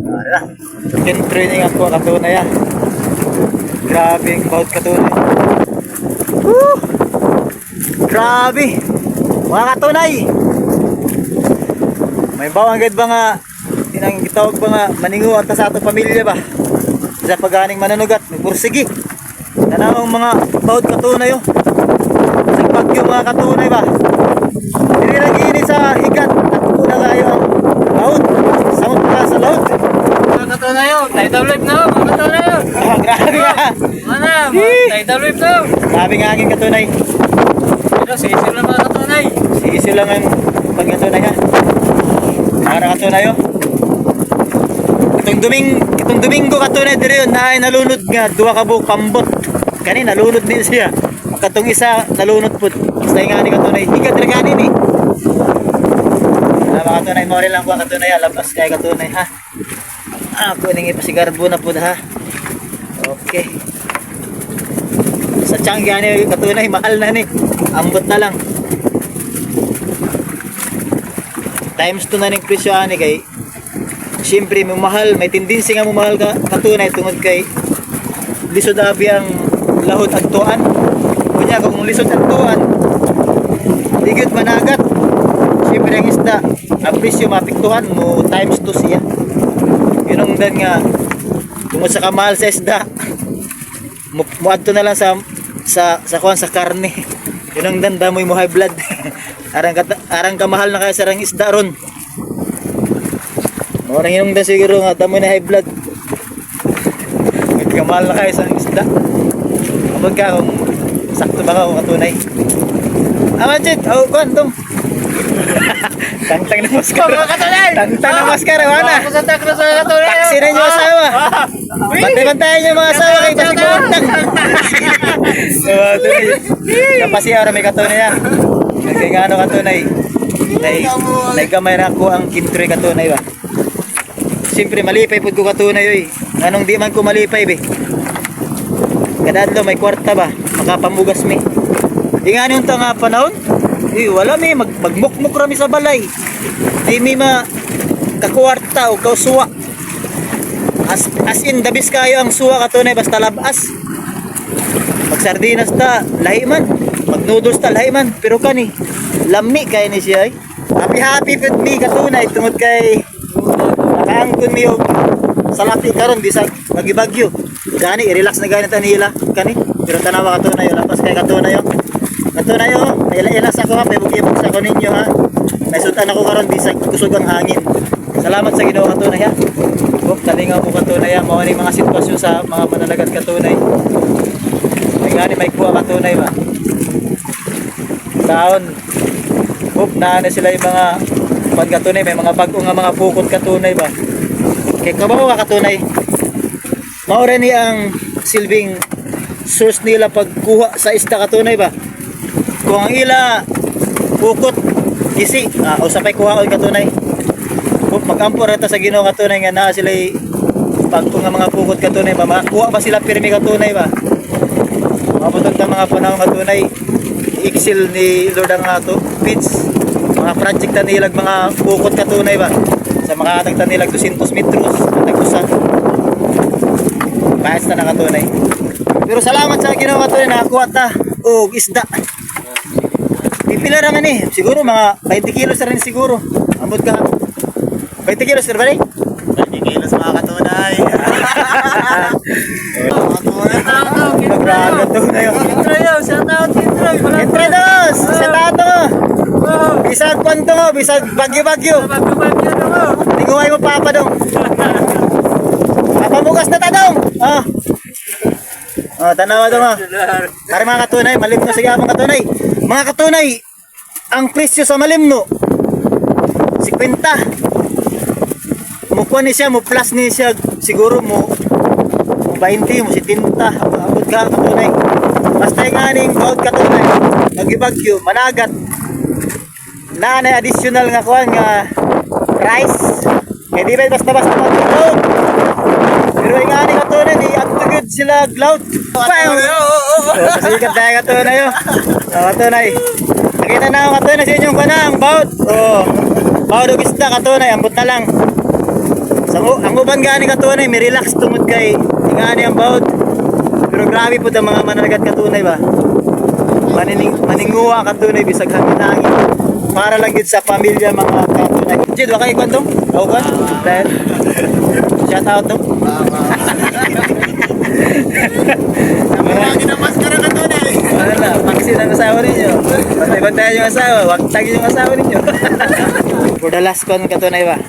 Ara. Siyempre ni nga kuha katunay ah. Grabe ang bawat katunay. Woo! Grabe! Mga katunay! May bawang gid ba nga inang gitawag ba nga maningo at sa atong pamilya ba? Sa paganing manunugat, nagpursigi. Tanawang mga bawat katunay oh. Sa bagyo mga katunay ba? Dili ra gini sa higat, takbo na kayo ang laot. Samot ka sa laot. Mga katunay, oh. Tidal wave na, oh. Mga katunay, oh. Ah, grabe nga. Mana, mga tidal wave na, oh. Grabe nga angin katunay. Pero sisir na mga katunay. Sisi lang ang pagkatunay ha. Para katunay oh. Itong Domingo katunay dire yun, naay nalunod nga duha ka buok kambot. Kani nalunod din siya. Katong isa nalunod pud. Basta nga ni katunay, higat ra gani ni. Ah, mga katunay, more lang ko katunay, ha. Labas kay katunay ha. Ako ning ipasigarbo na pud ha. Okay. Sa tiyanggi ani katunay, mahal na ni. Ambot na lang. Times 2 na ning presyo ani kay siyempre may mahal, may tendency nga mahal ka katunay tungod kay lisod abi ang lahot agtuan. Kunya kung lisod agtuan, di gyud managat. Siyempre ang isda, ang presyo maapektuhan mo times 2 siya. Yun ang dan nga tungod sa kamahal sa isda, muadto na lang sa kuan sa karne. Yun ang dan damoy mo high blood. Arang kamahal na kaya sa rang isda ron. Mao nang inong dan siguro nga damoy na high blood. Nagkamahal na kayo sa isda. Kapag ka kung sakto ba ka kung katunay. Ah, Manchit! Oh, kuan, dong! Tangtang na maskara. Mga katunay! Tangtang na maskara, wala. Ako sa takro sa katunay. oh. Taksi na inyo asawa. Bantay-bantayan niyo mga asawa kay basig mauntang. Napasiya ra may katunay ah. Kay ngano katunay. Nay nay gamay ra ko ang kintroy katunay ba. Siyempre malipay pud ko katunay oy. Nganong di man ko malipay be. Kada adlaw may kwarta ba, makapamugas mi. Di nga yung nga panahon, eh, wala mi, magmukmuk ra mi sa balay. Di mi ma kakwarta o kausuwa. As in, dabis kayo ang suwa katunay basta labas. Magsardinas ta, lahi man. Magnoodles ta, lahi man. Pero kani, lami kay ni siya ay. Happy happy pud mi katunay tungod kay nakaangkon mi og salapi karon bisag bagyo-bagyo. Gani i-relax na gani ta nila kani. Pero tanawa katunay, lapas kay katunay oh. Katunay oh, ila-ila sa ako ha, pibog-ibog sa ako ninyo ha. May sultan ako karon bisag kusog ang hangin. Salamat sa Ginoo katunay ha. Oh, kalingaw mo katunay ha. Mao ni mga sitwasyon sa mga manalagat katunay. May gani may kuha katunay ba. Taon. Hope na na sila yung mga pan katunay, may mga bago nga mga pukot katunay ba. Kay kabaw ka katunay. Mao ra ni ang silbing source nila pagkuha sa isda katunay ba. Kung ang ila pukot gisi, ah, o sapay kuhaon katunay. Kung magampo ra ta sa Ginoo katunay nga naa sila bago nga mga pukot katunay ba, makakuha ba sila pirmi katunay ba? Mabutog ta mga panahon katunay, i-excel ni Lord ang ato pits mga project ta nilag mga pukot katunay ba sa makakatag ta nilag 200 metros katag usa kahit na nakatunay. Pero salamat sa Ginoo katunay nakakuha ta og isda. Pipila ra man eh, siguro mga 20 kilos ra rin siguro. Ambot ka 20 kilos ra ba ni? 20 kilos mga katunay. Mga katunay. Grabe tunay oh. Kintroy, oh. Shout out, Kintroy. Entre dos! Sa tato! Bisag kwanto mo, bisag bagyo-bagyo. Bagyo-bagyo na mo. Tinguhay mo papa dong. Papamugas na ta dong. Ah. Oh, tanawa dong ah. Tara mga katunay, malimno sige mga katunay. Mga katunay, ang presyo sa malimno 50. Mukuha ni siya, mo plus ni siya siguro mo mo 20, mo 70, abot ka katunay. Basta yung aning bawat katunay, bagyo-bagyo, managat. Na na additional nga kuan nga rice. Kaya di ba basta-basta mag-load. Pero yung aning katunay, di adto gyud sila glout. Bam! Oh, pasikat tayo katunay oh. Oh, katunay. Nakita na ako katunay sa inyong kanang bawt. Oh. Bawt og isda katunay, ambot na lang. Sa ang uban gani, katunay, may relax tungod kay ingani ang bawod. Pero grabe po ang mga mananagat, katunay ba. Maninguha, katunay, bisag hangin-hangin. Para lang gid sa pamilya, mga katunay. Jid, wa kay kwento? Aw ka? Dahil shout out to. Lagi na maskara, katunay. Wala na, paksin ang asawa ninyo. Bantay-bantayan yung asawa, wag tagin yung asawa ninyo. For the last one, katunay ba?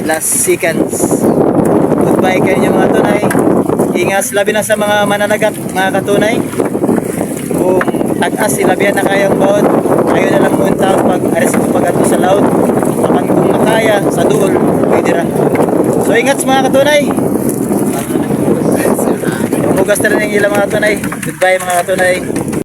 Last seconds. Goodbye kayo mga tunay. Ingas, labi na sa mga mananagat, mga katunay. Kung tag-as, ilabihan na kayang baon. Ayaw na lang muna tao pag aris ko pag ato sa laot. Apan kung makaya, sa duol, pwede ra. So ingat mga katunay. Hugas na rin ang ilang, mga katunay. Goodbye, mga katunay.